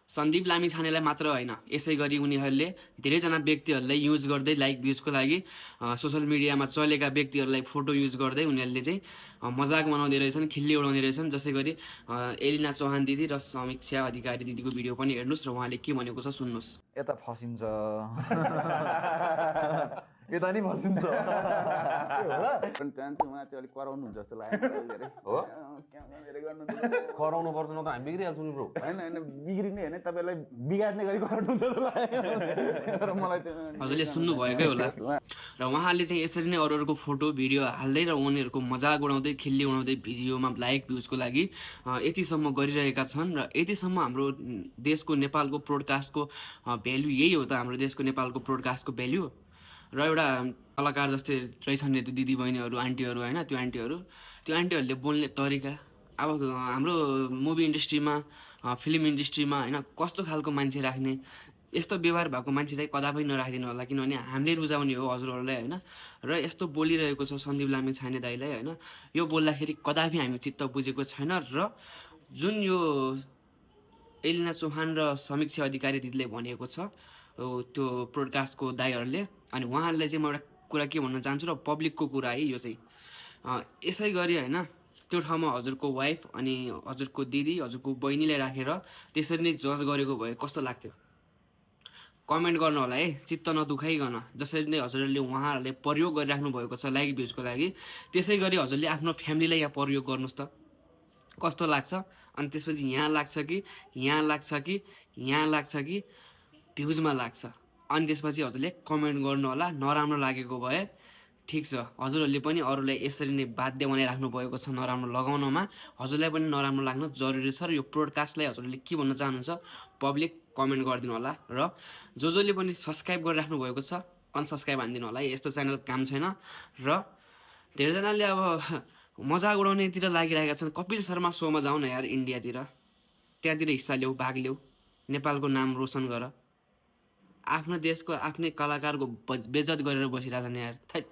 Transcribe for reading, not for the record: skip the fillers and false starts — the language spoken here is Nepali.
सन्दीप लामिछानेलाई मात्र होइन, यसै गरी उनीहरूले धेरैजना व्यक्तिहरूलाई युज गर्दै लाइक भ्युजको लागि सोसियल मिडियामा चलेका व्यक्तिहरूलाई फोटो युज गर्दै उनीहरूले चाहिँ मजाक बनाउँदै रहेछन्, खिल्ली उडाउँदै रहेछन्। जसै गरी एलिना चौहान दिदी र समीक्षा अधिकारी दिदीको भिडियो पनि हेर्नुहोस् र उहाँले के भनेको छ सुन्नुहोस्। यता फसिन्छ यता नि फसिन्छ पनि चाहन्छु उहाँ चाहिँ अलिक कराउनुहुन्छ जस्तो लाग्यो हो कराउनु पर्छ न त हामी बिग्रिहाल्छौँ नि ब्रो। होइन बिग्रिने होइन तपाईँलाई बिगार्ने गरी कराउनुहुन्छ जस्तो लाग्यो मलाई हजुरले सुन्नुभएकै होला। र उहाँले चाहिँ यसरी नै अरूहरूको फोटो भिडियो हाल्दै र उनीहरूको मजाक उडाउँदै खिल्ली उडाउँदै भिडियोमा लाइक भ्युजको लागि यतिसम्म गरिरहेका छन्। र यतिसम्म हाम्रो देशको नेपालको ब्रोडकास्टको भ्याल्यु यही हो त, हाम्रो देशको नेपालको ब्रोडकास्टको भ्याल्यु। र एउटा कलाकार जस्तै रहेछन् नि त्यो दिदी बहिनीहरू आन्टीहरू होइन, त्यो आन्टीहरूले बोल्ने तरिका अब हाम्रो मुभी इन्डस्ट्रीमा फिल्म इन्डस्ट्रीमा होइन कस्तो खालको मान्छे राख्ने, यस्तो व्यवहार भएको मान्छे चाहिँ कदापि नराखिदिनु होला, किनभने हामीले रुचाउने हो हजुरहरूलाई होइन। र यस्तो बोलिरहेको छ सन्दीप लामिछाने दाइलाई होइन, यो बोल्दाखेरि कदापि हामी चित्त बुझेको छैन। र जुन यो एलिना चौहान र समीक्षा अधिकारी दिदीले भनेको छ त्यो ब्रोडकास्टको दाइहरूले, अनि उहाँहरूलाई चाहिँ म एउटा कुरा के भन्न चाहन्छु र पब्लिकको कुरा है यो चाहिँ, यसै गरी होइन त्यो ठाउँमा हजुरको वाइफ अनि हजुरको दिदी हजुरको बहिनीलाई राखेर त्यसरी नै जज गरेको भए कस्तो लाग्थ्यो? कमेन्ट गर्नु होला है, चित्त नदुखाइकन। जसरी नै हजुरहरूले उहाँहरूले प्रयोग गरिराख्नु भएको छ लाइक भ्युजको लागि, त्यसै गरी हजुरले आफ्नो फ्यामिलीलाई यहाँ प्रयोग गर्नुहोस् त, कस्तो लाग्छ? अनि त्यसपछि यहाँ लाग्छ कि यहाँ लाग्छ कि यहाँ लाग्छ कि भ्युजमा लाग्छ, अनि त्यसपछि हजुरले कमेन्ट गर्नु होला। नराम्रो लागेको भए ठिक छ, हजुरहरूले पनि अरूलाई यसरी नै बाध्य बनाइराख्नु भएको छ नराम्रो लगाउनमा, हजुरलाई पनि नराम्रो लाग्न जरुरी छ। र यो ब्रोडकास्टलाई हजुरले के भन्न चाहनुहुन्छ पब्लिक कमेन्ट गरिदिनु होला। र जसले पनि सब्सक्राइब गरिराख्नु भएको छ अनसब्सक्राइब हानिदिनु होला है, यस्तो च्यानल काम छैन। र धेरैजनाले अब मजाक उडाउनेतिर लागिरहेका छन्, कपिल शर्मा सोमा जाऊ न यार इन्डियातिर, त्यहाँतिर हिस्सा ल्याऊ, भाग ल्याऊ, नेपालको नाम रोशन गर। आफ्नो देशको आफ्नै कलाकारको बेइज्जत गरेर बसिरहेछन् यार, थैट।